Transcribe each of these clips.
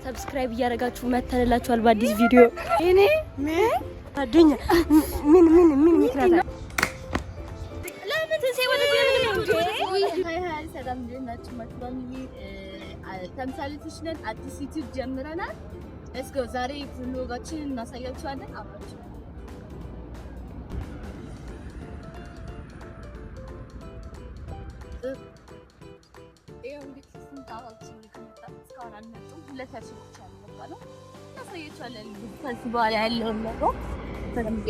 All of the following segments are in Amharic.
Subscribe እያደረጋችሁ መተንላችኋል በአዲስ ቪዲዮ። እኔ አዱኛ ምን ምን ምን ምክንያት ለምን ትንሣኤ ወደ Hi hi፣ ሰላም እንዴት ናችሁ? ማክባሚሊ ተምሳሌቶች ነን። አዲስ YouTube ጀምረናል። Let's go። ዛሬ vlog ኣችንን እናሳያችኋለን። አብራችሁ ይኸው እንግዲህ ስንት ሰዓታችን ከመጣን እስካሁን አልመጡም። ሁለታችን ብቻ ነው የመጣነው። እናሳያችኋለን ከዚህ በኋላ ያለውን ነገር በደንብ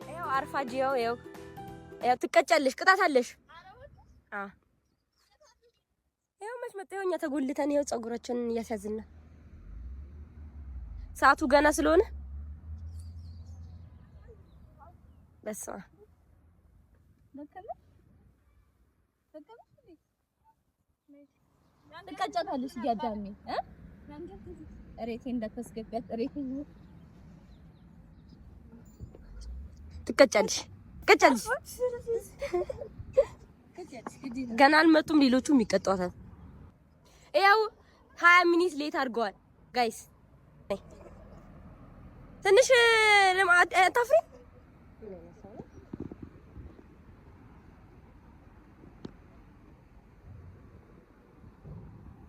ይኸው አርፋጅ ይኸው ይኸው ይኸው ትቀጫለሽ፣ ቅጣት አለሽ። አዎ ይኸው መች መጣ። ይኸው እኛ ተጎልተን ይኸው ፀጉራችንን እያስያዝን ነው። ሰዓቱ ገና ስለሆነ በስመ አብ ትቀጫታለሽ እያዳሜ እሬቴ እንዳታስገቢያት እሬቴ ትቀጫለሽ፣ ትቀጫለሽ። ገና አልመጡም። ሌሎቹም ይቀጧታል። ያው 20 minute late አድርገዋል guys። ትንሽ አታፍሪ?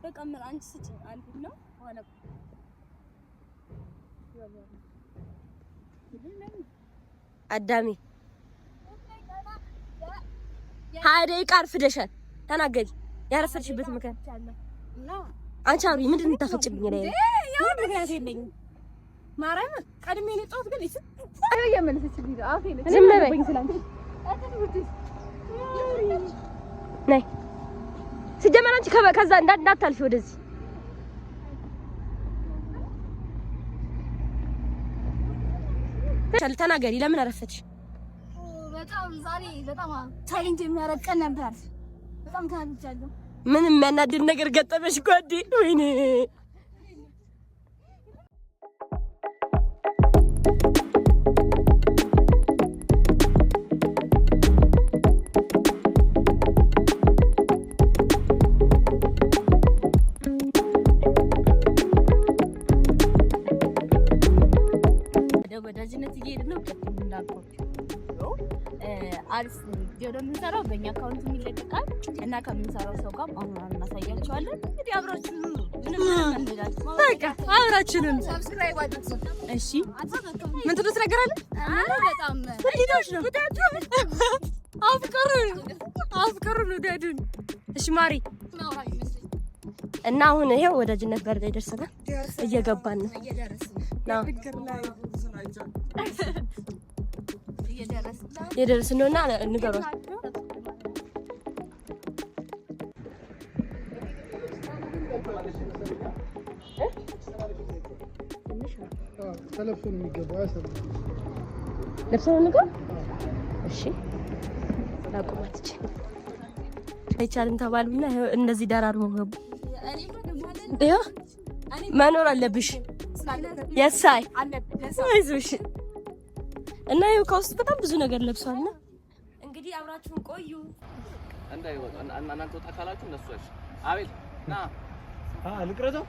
በቃ ምን አንቺ ስጭኝ አንድ ነው ሆነ አዳሜ 20 ደቂቃ አርፍደሻል። ተናገሪ። ያረፈድሽበት ምክንያት አንቺ አውሪ። ምንድን ነው የምታፈጭብኝ? ላይ ምክንያት የለኝም። ማርያም ቀድሜ ነው የወጣሁት፣ ግን ዝም በይ ነይ። ሲጀመር አንቺ ከዛ እንዳታልፊ ወደዚህ ተናገሪ። ለምን አረፈድሽ? በጣም ዛሬ በጣም challenge የሚያደርግ ቀን ነበር። በጣም ተናድጃለሁ። ምን የሚያናድድ ነገር ገጠመሽ ጓዴ? ወይኔ ወደ ወዳጅነት እየሄድን ነው። ቅድም እንዳልኳችሁ አሪፍ ቪዲዮ ነው የምንሰራው። በእኛ account ይለቀቃል እና ከምንሰራው ሰው ጋር አሁን እናሳያቸዋለን። እንግዲህ አብራችሁ ምንም እንላችሁ በቃ አብራችንም Subscribe አድርጉ። እሺ፣ ምን ትሉት ነገር አለ? በጣም ነው አፍቅሩን፣ አፍቅሩን፣ ውደዱን። እሺ ማሪ እና አሁን ይሄው ወዳጅነት በር ላይ ደርሰናል። እየገባን ነው። እየደረስን ነው እና ንገሯት። ተለብሶ ነው የሚገባው። ለብሶ ነው የሚገባው። እሺ ላቁማት አይቻልም ተባሉና እንደዚህ ደራርበው ገቡ። ይኸው መኖር አለብሽ። የሳይ አይዞሽ። እና ይኸው ከውስጥ በጣም ብዙ ነገር ለብሷልና እንግዲህ አብራችሁን ቆዩ። እንዳይወጣ እናንተ ወጣ ካላችሁ እነሱ እሺ። አቤል ና ልቅረተው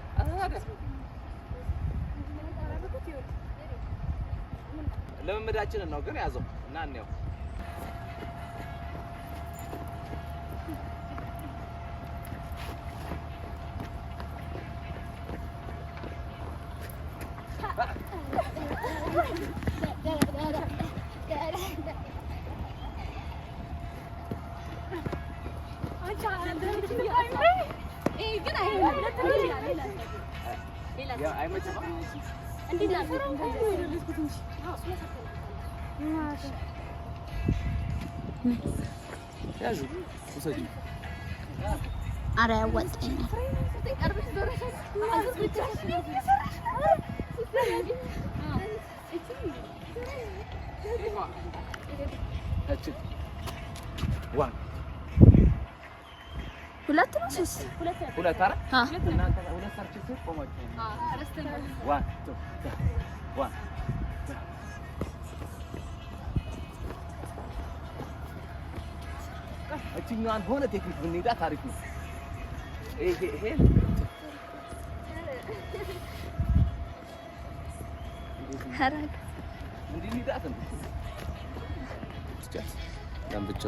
ልምምዳችንን ነው ግን ያዘው እና እንየው። ኧረ ያዋጣኛል። ሁለት ነው ሶስት ሁለት አረ እናንተ ሁለት ሰርች ቆማችሁ one two one. እችኛዋን ሆነ ቴክኒክ ብንሄዳት አሪፍ ነው። ይሄ ይሄ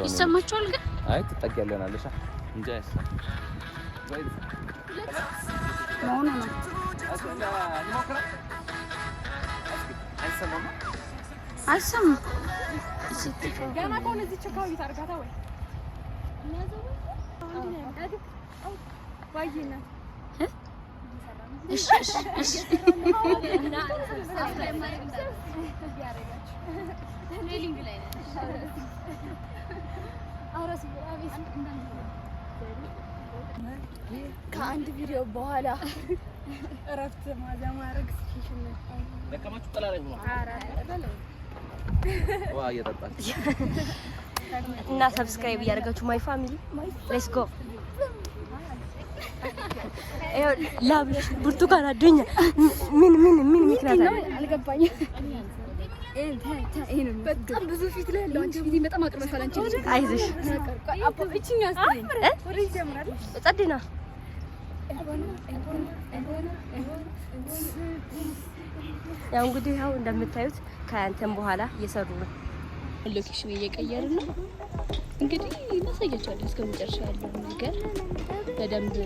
ይሰማችኋል ግን? አይ ትጠጊያለናለሽ እንጂ አይሰማም መሆኑ ነው። አይሰማም። ገና ከሆነ እዚች አካባቢ ታርጋታ ወይ እሺ እሺ እሺ። ከአንድ ቪዲዮ በኋላ እረፍት ማድረግ ደከማችሁ። ጥላ ላይ ሆኗል። ውሃ እየጠጣችሁ እና subscribe እያደረጋችሁ my family let's go። ላብሽ ብርቱካን አዱኛ ምን ምን ምን ምክንያት አለ? አልገባኝም። በጣም ብዙ ፊት ላይ ያለው አንቺ ፊት በጣም አቅርበሻል። አንቺ ልጅ አይዞሽ ጸድና ያው እንግዲህ ያው እንደምታዩት ከእንትን በኋላ እየሰሩ ነው። location እየቀየርን ነው እንግዲህ እናሳያቸዋለን። እስከ መጨረሻ ያለውን ነገር በደንብ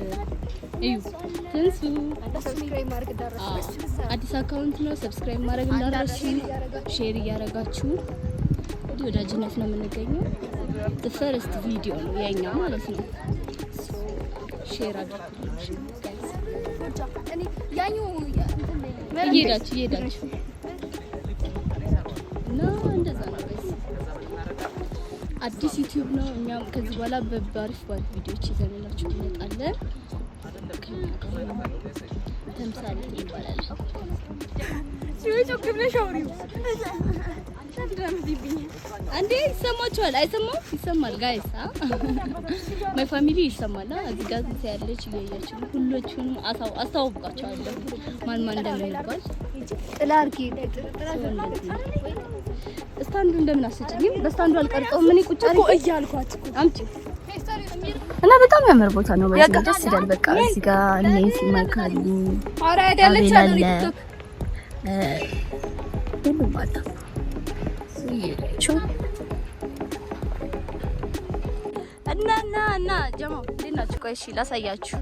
እዩ። ትንሱ subscribe ማድረግ እንዳትረሱ። አዲስ account ነው። subscribe ማድረግ እንዳትረሱ፣ share እያደረጋችሁ ወዲህ ወዳጅነት ነው የምንገኘው። First ቪዲዮ ነው የኛ ማለት ነው። Share አድርጉ እየሄዳችሁ እየሄዳችሁ እና እንደዛ ነው guys። አዲስ ዩቲዩብ ነው። እኛም ከዚህ በኋላ በአሪፍ ባሪፍ ቪዲዮዎች ይዘንላችሁ እንመጣለን። ከኛ ጋር ተምሳሌት ይባላል። አንዴ ይሰማችኋል? አይሰማም? ይሰማል guys። My family ይሰማል። እዚህ ጋር ያለች እያያችሁ ነው። ሁሎቹንም አስተዋውቃቸዋለሁ ማን ማን እንደምንባል። ጥላ አድርጊ። Stand ኡ እንደምን አስጭኝም? በ stand ኡ አልቀርጸውም። እኔ ቁጭ አድርጌ እያልኳት አምጪ እና በጣም ያምር ቦታ ነው። በዚህ ደስ ይላል። በቃ እዚህ ጋር እነ ማይካሉ አቤል አለ ሁሉም አለ። እና እና እና ጀማው እንዴት ናችሁ? ቆይ እሺ ላሳያችሁ።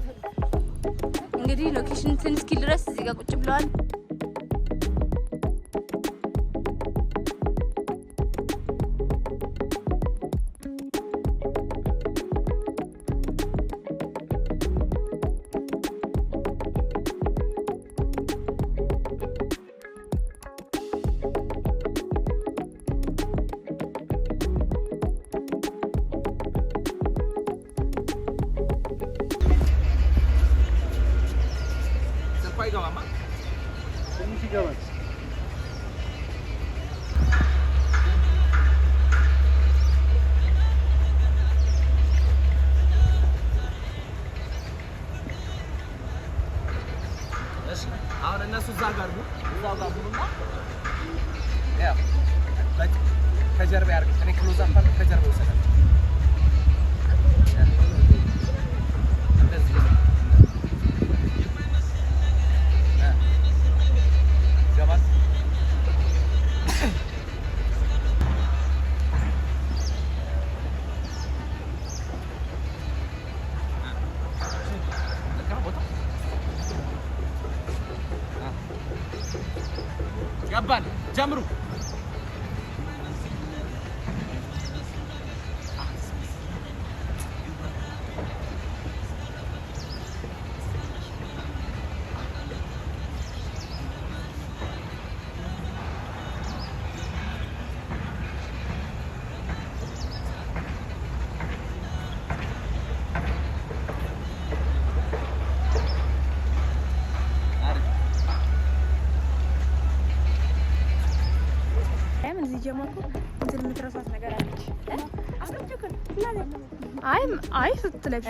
እንግዲህ location እንትን እስኪል ድረስ እዚህ ጋር ቁጭ ብለዋል። ስልኳ አይገባማ። ትንሽ ይገባል። እሺ አሁን እነሱ እዛ ጋር አድርጉ፣ እዛ ጋር አድርጉና ያው በቃ ከጀርባ ያድርግ። እኔ close up አድርግ፣ ከጀርባ ይወሰዳል። እንደዚህ ይገባል። ልክ ነው ቦታው። ገባን። ጀምሩ። እዚህ ጀመርኩ እንትን የምትረሷት ነገር አለች። አይ አይ ስትለብሽ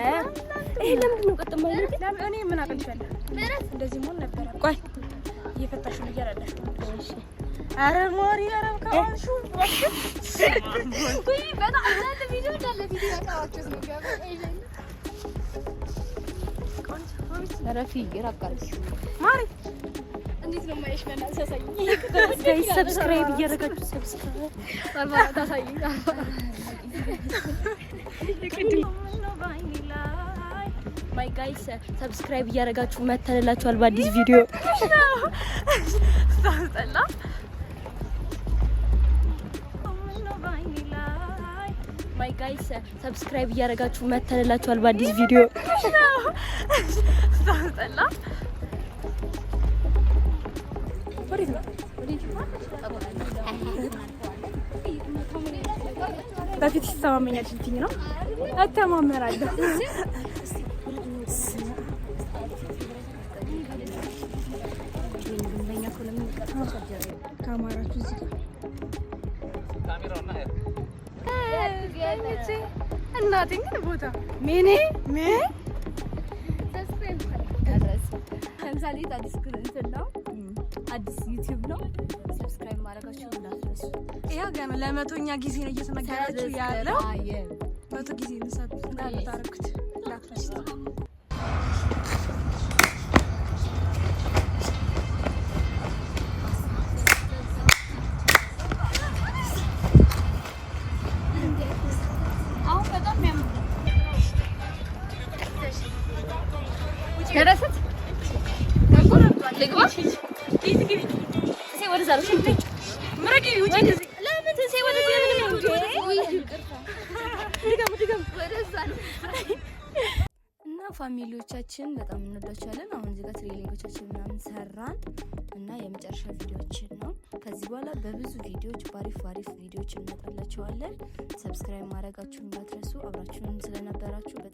ይሄ ለምንድን ነው ቀጥ የማይለው? ለምን እኔ ምን አቅልሻለሁ? እንደዚህ መሆን ነበረ። ቆይ እየፈታሽ ነው እያላለሽ ነው። ኧረ ሞሪ ኧረ ከሆንሹ በጣም ቪዲዮ ቅድም እንዳለ ፊት ያቀራችሁት ነው ገብርኤልን። ረፊ ራቅ አድርጊው። ማሪ እንዴት ነው የማይሽ? በእናትሽ አሳይኝ። Guys, subscribe እያደረጋችሁ subscribe። ባርባራ ታሳይኝ። My guys, subscribe እያደረጋችሁ መተንላችኋል በአዲስ ቪዲዮ። ስታስጠላ። My guys, subscribe እያደረጋችሁ መተንላችኋል በአዲስ ቪዲዮ። ስታስጠላ። ወዴት ነው? በፊት ይተማመኛል ልትይኝ ነው? እተማመናለሁ። ካማራችሁ እዚህ ጋር ካሜራውና እናቴ ግን ቦታ ሜኔ ሜ ለምሳሌ አዲስ እንትን ነው፣ አዲስ YouTube ነው። Subscribe ማድረጋችሁን እንዳትረሱ። ይኸው ገና ለ100ኛ ጊዜ ነው እየተነገራችሁ ያለው። 100 ጊዜ ነው እንዳታረጉት እንዳትረሱት። አሁን በጣም የሚያምር ደረሰት ልግባ። ወደዛ ነው። ለምን ትንሣኤ ወደዚህ ለምን ነው? ድገሙ ድገሙ። እና family ዎቻችን በጣም እንወዳቸዋለን። አሁን እዚህ ጋር training ኦቻችን ምናምን ሰራን እና የመጨረሻ ቪዲዮችን ነው። ከዚህ በኋላ በብዙ ቪዲዮዎች፣ ባሪፍ ባሪፍ ቪዲዮዎች እንመጣላችኋለን። Subscribe ማድረጋችሁን እንዳትረሱ። አብራችሁን ስለነበራችሁ በጣም